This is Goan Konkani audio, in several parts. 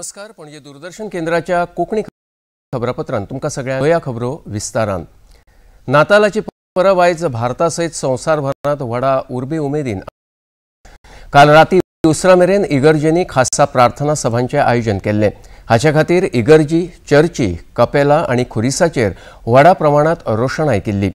नमस्कार, पणजे दूरदर्शन केंद्राच्या कोंकणी खबरापत्रांत तुमकां सगळ्यांक ह्या खबरो विस्तारान। नातालाची परब आयज भारता सयत संवसारभरांत व्हडा उर्बे उमेदीन। काल राती उसरा मेरेन इगर्जेंनी खासा प्रार्थना सभांचें आयोजन केल्लें। हाचे खातीर इगर्जी, चर्ची, कपेला आनी खुरिसाचेर व्हडा प्रमाणांत रोशणाय केल्ली।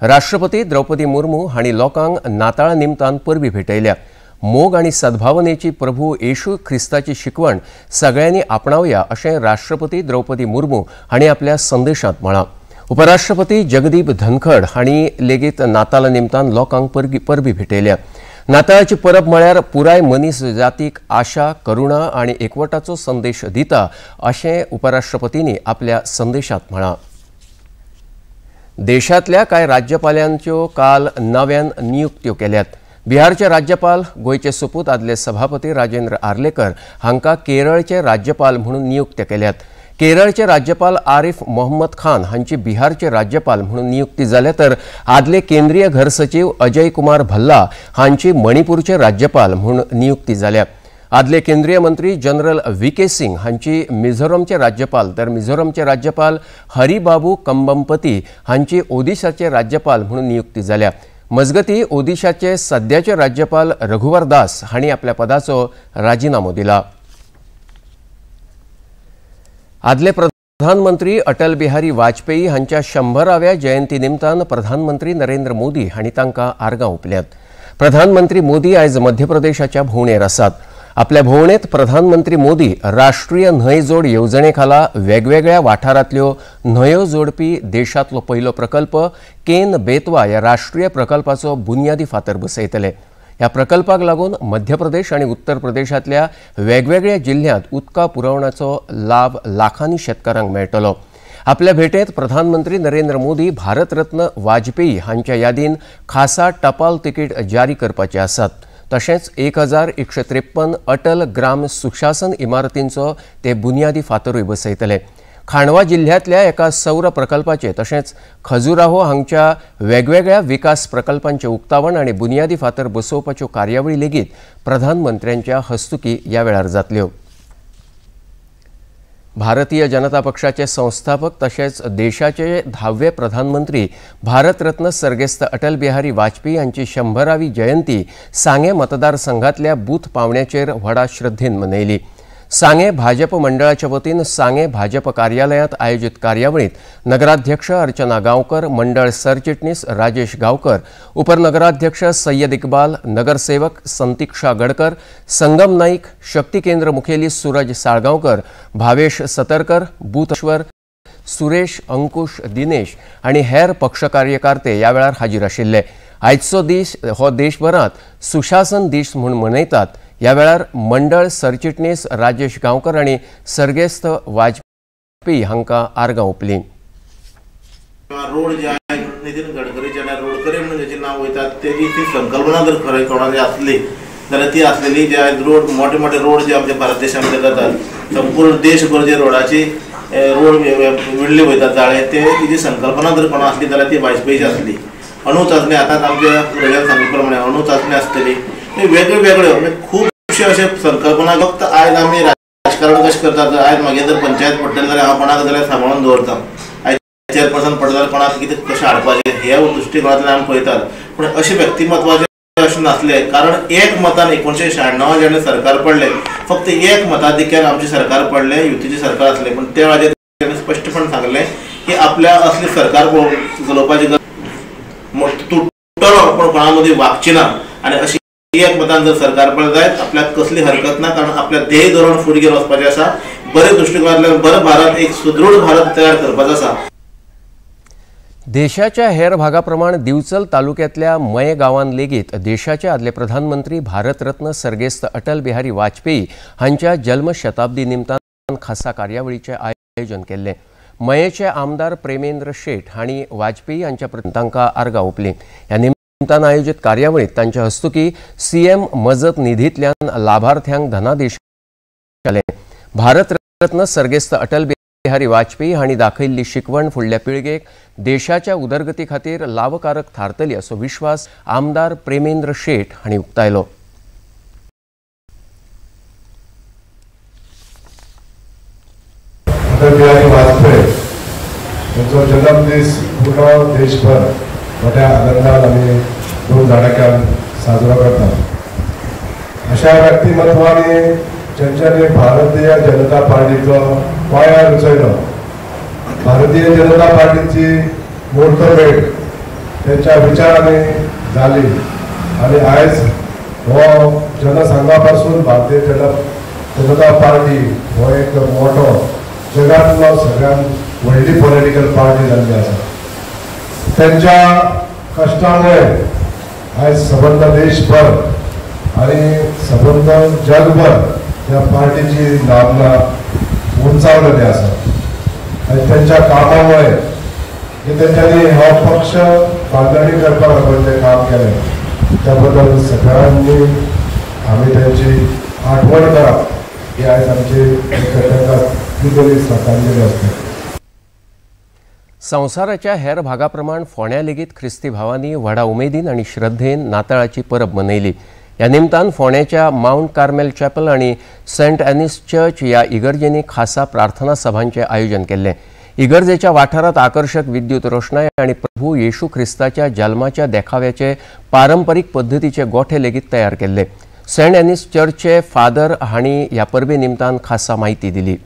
राष्ट्रपती द्रौपदी मुर्मू हांणी लोकांक नाताळा निमतान परबी भेटयल्या। मोग आनी सद्भावनेची प्रभू येशू ख्रिस्ताची शिकवण सगळ्यांनी आपणावया अशें राष्ट्रपती द्रौपदी मुर्मू हांणी आपल्या संदेशांत म्हळां। उपराष्ट्रपती जगदीप धनखड हांणी लेगीत नाताळा निमतान लोकांक परबी भेटयल्या। नाताळाची परब म्हळ्यार पुराय मनीस जातीक आशा, करुणा आनी एकवटाचो संदेश दिता अशें उपराष्ट्रपतींनी आपल्या संदेशांत म्हळां। देशांतल्या कांय राज्यपालांच्यो काल नव्यान नियुक्त्यो केल्यात। बिहारचे राज्यपाल गोंयचे सुपूत आदले सभापती राजेंद्र आर्लेकर हांकां केरळचे राज्यपाल म्हणून नियुक्त केल्यात। केरळचे राज्यपाल आरिफ मोहम्मद खान हांची बिहारचे राज्यपाल म्हणून नियुक्ती जाल्या, तर आदले केंद्रीय घर सचिव अजय कुमार भल्ला हांची मणिपूरचे राज्यपाल म्हणून नियुक्ती जाल्या। आदले केंद्रीय मंत्री जनरल व्ही के सिंग हांची मिझोरमचे राज्यपाल, तर मिझोरमचे राज्यपाल हरिबाबू कंबमपती हांची ओदिशाचे राज्यपाल म्हणून नियुक्ती जाल्या। मजगती ओदिशाचे सद्याचे राज्यपाल रघुवर दास हांणी आपल्या पदाचो राजीनामो दिला। आदले प्रधानमंत्री अटल बिहारी वाजपेयी हांच्या 100व्या जयंती निमतान प्रधानमंत्री नरेंद्र मोदी हांणी तांकां आर्गां ओंपल्यात। प्रधानमंत्री मोदी आयज मध्य प्रदेशाच्या भोंवडेर आसात। आपल्या भोंवडेंत प्रधानमंत्री मोदी राष्ट्रीय न्हंय जोड येवजणे खाला वेगवेगळ्या वाठारांतल्यो न्हंयो जोडपी देशांतलो पयलो प्रकल्प केन बेतवा ह्या राष्ट्रीय प्रकल्पाचो बुन्यादी फातर बसयतले। ह्या प्रकल्पाक लागून मध्य प्रदेश आनी उत्तर प्रदेशांतल्या वेगवेगळ्या जिल्ल्यांत उदका पुरवणाचो लाभ लाखांनी शेतकारांक मेळटलो। आपल्या भेटेंत प्रधानमंत्री नरेंद्र मोदी भारतरत्न वाजपेयी हांच्या यादीन खासा टपाल तिकीट जारी करपाचे आसात। तशेंच 1153 अटल ग्राम सुशासन इमारतींचो ते बुन्यादी फातरूय बसयतले। खांडवा जिल्ह्यांतल्या एका सौर प्रकल्पाचे तशेंच खजुराहो हांगच्या वेगवेगळ्या विकास प्रकल्पांचे उक्तावण आनी बुन्यादी फातर बसोवपाच्यो कार्यावळी लेगीत प्रधानमंत्र्यांच्या हस्तुकी ह्या वेळार जातल्यो। भारतीय जनता पक्षाचे संस्थापक तशेंच देशाचे 10वे प्रधानमंत्री भारतरत्न सर्गेस्त अटल बिहारी वाजपेयी हांची 100वी जयंती सांगें मतदारसंघातल्या बूथ पावण्याचेर व्हडा श्रद्धेन मनयली। सांगें भाजप मंडळाच्या वतीन सांगें भाजप कार्यालयांत आयोजित कार्यावळींत नगराध्यक्ष अर्चना गांवकर, मंडळ सरचिटणीस राजेश गांवकर, उपनगराध्यक्ष सय्यद इक्बाल, नगरसेवक संतिक्षा गडकर, संगम नाईक, शक्ती केंद्र मुखेली सूरज साळगांवकर, भावेश सतरकर, बूथश्वर सुरेश, अंकुश, दिनेश आनी हेर पक्ष कार्यकर्ते ह्या वेळार हाजीर आशिल्ले। आयचो दीस हो देशभरांत सुशासन दीस म्हूण मनयतात। ह्या वेळार मंडळ सरचिटणीस राजेश गांवकर आनी सर्गेस्त वाजपेयी हांकां आर्गां ओंपलीं। रोड जे आहे नितीन गडकरीचे रोडकरी म्हणून ज्याचे नाव वयता तेजी ती संकल्पना जर खरें कोणाची आसली जाल्यार ती आसलेली जे आयज रोड मोठे मोठे रोड जे आमच्या भारत देशामध्ये जातात, संपूर्ण देशभर जे रोडाची रोड विणले वयतात जाळे, ते तिची संकल्पना जर कोणा आसली जाल्यार ती वाजपेयीची आसली। अणू चांचणी आतांच आमच्या रोजान सांगिल्ले प्रमाणे अणू चांचणी आसतली, वेगळ्यो वेगळ्यो म्हणजे खुबश्यो अशे संकल्पना। फक्त आयज आमी राजकारण कशें करतात, आयज मागीर जर पंचायत पडटली जाल्यार हांव कोणाक जाल्यार सांबाळून दवरता, आयज चेअरपर्सन पडटा जाल्यार कोणाक कितें कशें हाडपाचें ह्या दृश्टिकोणांतल्यान आमी पळयतात। पूण अशें व्यक्तिमत्वाचें अशें नासलें, कारण एक मतान 1996 जेन्ना सरकार पडलें, फक्त एक मताधिक्यान आमचें सरकार पडलें, युतीचें सरकार आसलें। पूण त्या वेळाचेर ताणें स्पश्टपण सांगलें की आपल्या असलें सरकार चलोवपाची गरज तुटलो पूण कोणा मदीं वागची ना आनी अशी एक मतान जर सरकार पडलें जायत आपल्याक कसली हरकत ना, कारण आपल्या ध्येय धोरण फुडें घेवन वचपाचें आसा, बरे दृश्टिकोणांतल्यान बरो भारत, एक सुदृढ भारत तयार करपाचो आसा। देशाच्या हेर भागाप्रमाण दिवचल तालुक्यातल्या मये गांवान लेगीत देशाचे आदले प्रधानमंत्री भारतरत्न सर्गेस्त अटल बिहारी वाजपेयी हांच्या जल्मशताब्दी निमतान खासा कार्यावळीचें आयोजन केल्लें। मयेचे आमदार प्रेमेंद्र शेट हांणी वाजपेयी हांच्या तांकां आर्गां ओंपलीं। ह्या निमतान आयोजित कार्यावळींत तांच्या हस्तुकी सीएम मजत निधींतल्यान लाभार्थ्यांक धनादेश केले। भारतरत्न सर्गेस्त अटल बिहारी वाजपेयी हांणी दाखयल्ली शिकवण फुडल्या पिळगेक देशाच्या उदरगती खातीर लाभकारक थारतली असो विश्वास आमदार प्रेमेंद्र शेट हांणी उक्तायलो। त्यांचो जन्मदीस पूर्ण देशभर मोठ्या आनंदान आमी धूमधडाक्यान साजरो करतात। अशा व्यक्तिमत्वांनी ज्यांच्यानी भारतीय जनता पार्टीचो पाया रुचयलो, भारतीय जनता पार्टीची मुहूर्तमेढ त्यांच्या विचारांनी झाली आणि आयज हो जनसंघापासून भारतीय जनता पार्टी हो एक मोठो जगांतलो सगळ्यात व्हडली पॉलिटिकल पार्टी जाल्ली आसा। त्यांच्या कष्टामुळे आयज सबंद देशभर आणि सबंद जगभर त्या पार्टीची नामना उंचावलेली आसा आनी त्यांच्या कामामुळे जे त्यांच्यानी हो पक्ष बांधणी करपा लागून जे काम केलें त्याबद्दल सगळ्यांनी आमी त्यांची आठवण करप ही आयज आमची तांकां दिलेली श्रद्धांजली आसता। संवसाराच्या हेर भागाप्रमाण फोंड्या लेगीत ख्रिस्ती भावांनी व्हडा उमेदीन आनी श्रद्धेन नाताळाची परब मनयली। ह्या निमतान फोंड्याच्या मावंट कार्मेल चॅपल आनी सेंट एनिस चर्च ह्या इगर्जेंनी खासा प्रार्थना सभांचें आयोजन केल्लें। इगर्जेच्या वाठारांत आकर्शक विद्युत रोशणाय आनी प्रभू येशू ख्रिस्ताच्या जल्माच्या देखाव्याचे पारंपरीक पद्दतीचे गोठे लेगीत तयार केल्ले। सेंट एनिस चर्चचे फादर हांणी ह्या परबे निमतान खासा म्हायती दिली।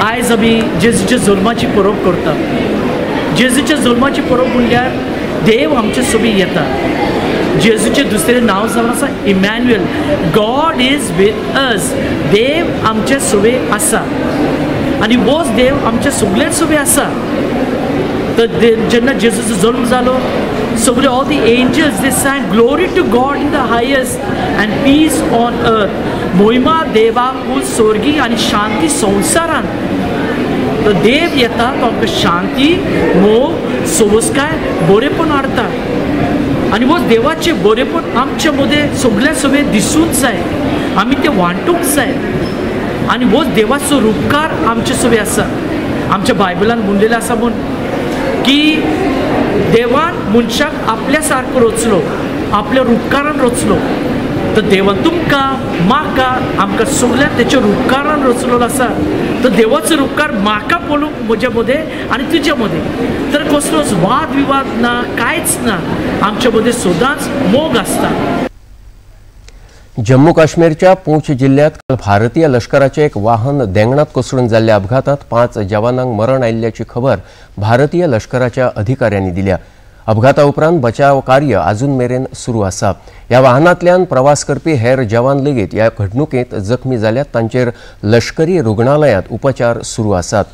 आयज आमी जेजूच्या जल्माची परब करता। जेजूच्या जल्माची परब म्हणल्यार देव आमचे सोबी येता। जेजूचें दुसरें नांव जावन आसा Emmanuel, God is with us. देव आमचे सोबे आसा आनी होच देव आमचे सगळे सोबे आसा। तर जेन्ना जेजूचो जल्म जालो सगळे all the angels they sang glory to God in the highest and peace on earth. मोहिमा देवाक स्वर्गी आनी शांती संवसारान। तर देव येता तो आमकां शांती, मोग, सोबसकाय, बरेपण हाडटा आनी हो देवाचें बरेपण आमच्या मदें सगळ्या सगळें दिसूंक जाय, आमी तें वांटूंक जाय आनी हो देवाचो रुपकार आमचे सगळें आसा। आमच्या बायबलान म्हणलेलें आसा म्हूण की देवान मनशाक आपल्या सारको रचलो, आपल्या रुपकारान रचलो। तर देवान तुमकां म्हाका आमकां सगळ्यांक तेच्या रुपकारान रचलेलो आसा। तर देवाचो रुपकार म्हाका पळोवंक म्हज्या मदें आनी तुज्या मदें तर कसलोच वाद विवाद ना, कांयच ना, आमच्या मदें सदांच मोग आसता। जम्मू काश्मीरच्या पूंछ जिल्ह्यात काल भारतीय लष्कराचे एक वाहन देंगणात कोसळून जाल्ल्या अपघातात 5 जवानांक मरण आयिल्ल्याची खबर भारतीय लष्कराच्या अधिकाऱ्यांनी दिल्या। अपघाता उपरांत बचाव कार्य अजून मेरेन सुरू आसा। ह्या वाहनांतल्यान प्रवास करपी हेर जवान लेगीत ह्या घडणुकेंत जखमी जाल्यात, तांचेर लष्करी रुग्णालयांत उपचार सुरू आसात।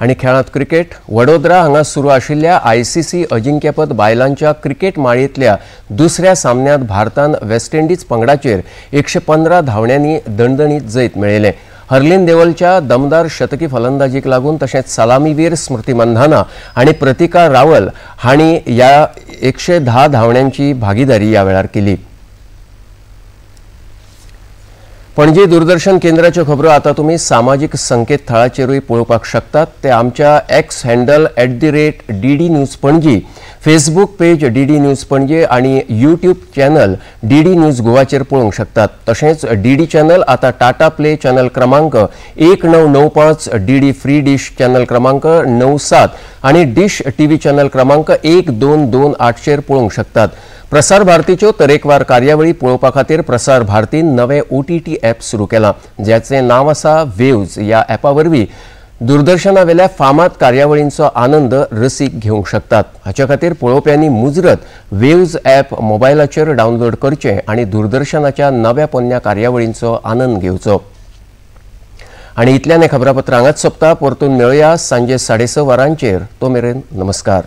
आनी खेळांत क्रिकेट। वडोदरा हांगा सुरू आशिल्ल्या आयसीसी अजिंक्यपद बायलांच्या क्रिकेट माळयेंतल्या दुसऱ्या सामन्यांत भारतान वेस्ट इंडिज पंगडाचेर 115 धांवड्यांनी दणदणीत जैत मेळयलें। हरलीन देवलच्या दमदार शतकी फलंदाजीक लागून तशेंच सलामीवीर स्मृती मंधाना आनी प्रतिका रावल हांणी ह्या 110 धांवड्यांची भागीदारी ह्या वेळार केली। पणजी दूरदर्शन केंद्राच्यो खबरो आता तुमी सामाजीक संकेतथळाचेरूय पळोवपाक शकतात। ते आमच्या X handle @DD News Panaji, Facebook page DD News Panaji आनी यूट्यूब चॅनल DD news गोवाचेर पळोवंक शकतात। तशेंच DD channel आता टाटा प्ले चॅनल क्रमांक 1995, DD free dish channel क्रमांक 97 आनी डिश टीव्ही चॅनल क्रमांक 1228 चेर पळोवंक शकतात। प्रसार भारतीच्यो तरेकवार कार्यावळी पळोवपा खातीर प्रसार भारतीन नवे OTT app सुरू केलां, ज्याचें नांव आसा वेव्ज। ह्या ॲपा वरवीं दूरदर्शनावेल्या फामाद कार्यावळींचो आनंद रसीक घेवंक शकतात। हाचे खातीर पळोवप्यांनी मुजरत वेव्ज ॲप मोबायलाचेर डावनलोड करचें आनी दूरदर्शनाच्या नव्या पोन्न्या कार्यावळींचो आनंद घेवचो। आनी इतल्यान हें खबरापत्र हांगाच सोंपता। परतून मेळया सांजे 6:30 वरांचेर। तो मेरेन नमस्कार।